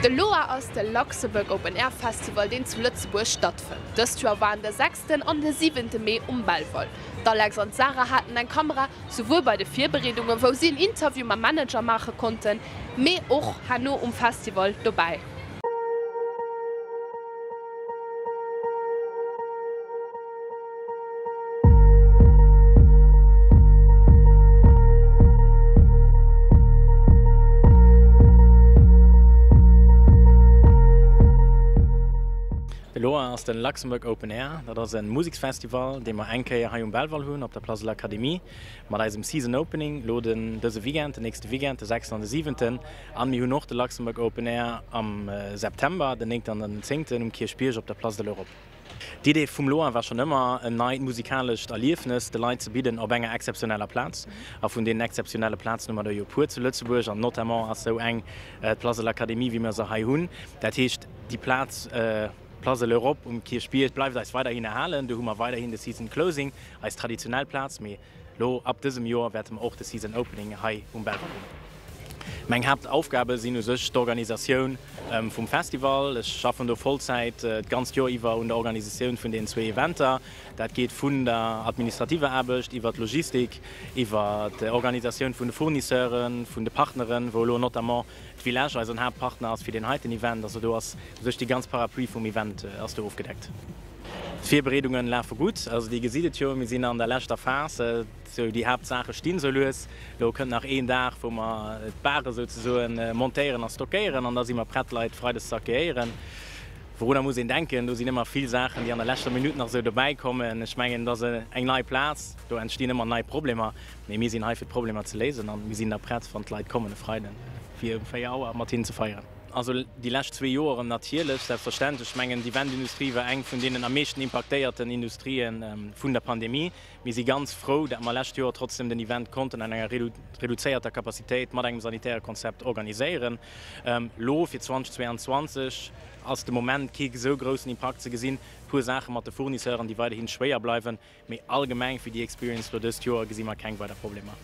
De LOA ass de Luxembourg Open Air Festival, deen zu Lëtzebuerg stattfënnt. Dëst Joer waren de sechsten an de siwente Mee um Belval. D'Alex an d'Sarah haten eng Kamera, souwuel bei de Virbereedungen, wou si en Interview mam Manager maache konnten, mee och herno um Festival dobäi. De LOA ass den Luxembourg Open Air. Dat ass en Museksfestival, dee mer eng Kéier hei um Belval hunn, op der Place de l'Académie, mat eisem Season Opening lo den dëse Weekend, den nächste Weekend, de sechsten an de siwenten. An mir hunn och de Luxembourg Open Air am September, den néngten an den zéngten, um Kierchbierg op der Place de l'Europe. D'Idee vum LOA war schonn ëmmer, en neit musikalescht Erliefnes de Leit ze bidden op enger exzeptioneller Plaz. A vun deenen exzeptionelle Plazen hu mer der jo e puer zu Lëtzebuerg, an notamment ass esou eng d'Place de l'Académie, wéi mer se hei hunn. Dat heescht, déi Plaz, d'Place de l'Europe um Kierchbierg, bleift eis weiderhin erhalen. Do hu mer weiderhin de Season Closing, eis traditionell Plaz. Mee Lo ab dësem Joer wäerte mer och de Season Opening hei um Belval hunn. Meng Haaptaufgabe sinn u sech d'Organisatioun vum Festival. Ech schaffen do Vollzäit d'ganzt Joer iwwer un der Organisatioun vun deenen zwee Eventer. Dat geet vun der administrativer Aarbecht iwwer d'Logistik, iwwer d'Organisatioun vun de Fournisseuren, vun de Partneren, wou elo notamment d'Village eisen Haaptpartner ass fir deen heiten Event. Also do ass u sech déi ganz Parapluie vum Event ass do ofgedeckt. D'Virbereedungen lafe gutt. Also Dir gesitt et jo, mir sinn an der leschter Phas. Sou déi Haaptsaache stinn sou lues. Elo kënnt nach een Dag, wou mer d'Bare souzesoen montéieren a stockéieren an da si mer prett, d'Leit freides ze accueilléieren. Wourunner muss een denken? Do sinn ëmmer vill Saachen, déi an der leschter Minutt nach sou dobäi kommen. Ech mengen, et ass eng nei Plaz, do entstinn ëmmer nei Problemer. Mee mir sinn hei fir d'Problemer ze léisen an mir sinn da prett, wann d'Leit kommen e Freiden, fir um 4 Auer mat hinnen ze feieren. Also déi lescht zwee Joeren natierlech, selbstverständlech. Ech mengen, d'Eventindustrie war eng vun deenen am meeschten impaktéierten Industrië vun der Pandemie. Mir si ganz frou, dat mer lescht Joer trotzdem den Event konnten an enger reduzéierter Capacitéit mat engem sanitäre Konzept organiséieren. Elo fir 2022 ass de Moment kee esou groussen Impakt ze gesinn. E puer Saache mat de Fournisseuren, déi weiderhi schwéier bleiwen. Mee allgemeng fir déi Experience lo dëst Joer gesi mer keng weider Problemer.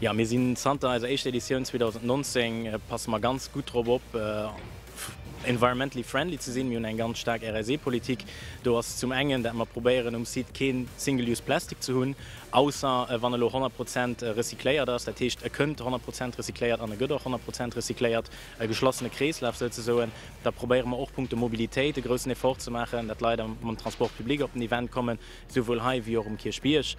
Jo, mir sinn zanter eiser éischter Editioun 2019 passe mer ganz gutt drop op environmentally friendly ze sinn. Mir hunn eng ganz staark RSE-Politik. Do ass zum engen, dat mer probéieren um Site keen Single-use Plastic ze hunn, ausser wann e lo 100 Prozent recycléiert ass. Dat heescht, e kënnt 100 Prozent recycléiert an e gëtt och 100 Prozent recycléiert, e geschlossene Kreeslaf souzesoen. Da probéiere mer och punkto Mobilitéit e groussen Effort ze maachen, dat d'Leit mam Transport public op den Event kommen, souwuel hei wéi och um Kierchbierg.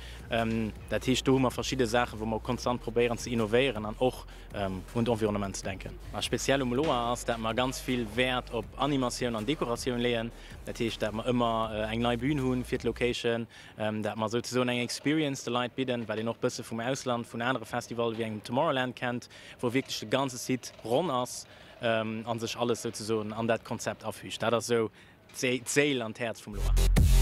Dat heescht, do hu mer verschidde Saachen, wou mer konstant probéieren ze innovéieren an och un d'Environnement ze denken. A speziell um LOA ass, dat mer ganz vill Wäert op Animatioun an Dekoratioun leeën. Dat heescht, dat mer ëmmer eng nei Bühn hu fir d'Location, dat mer souzesoen eng Experience de Leit bidden, wat een och bësse vum Ausland, vun anere Festivalle wéi engem Tomorrowland kennt, wou wierklech de ganze Site ronn ass a sech alles souzesoen an dat Konzept afügt. Dat ass esou d'Séil an d'Häerz vum LOA.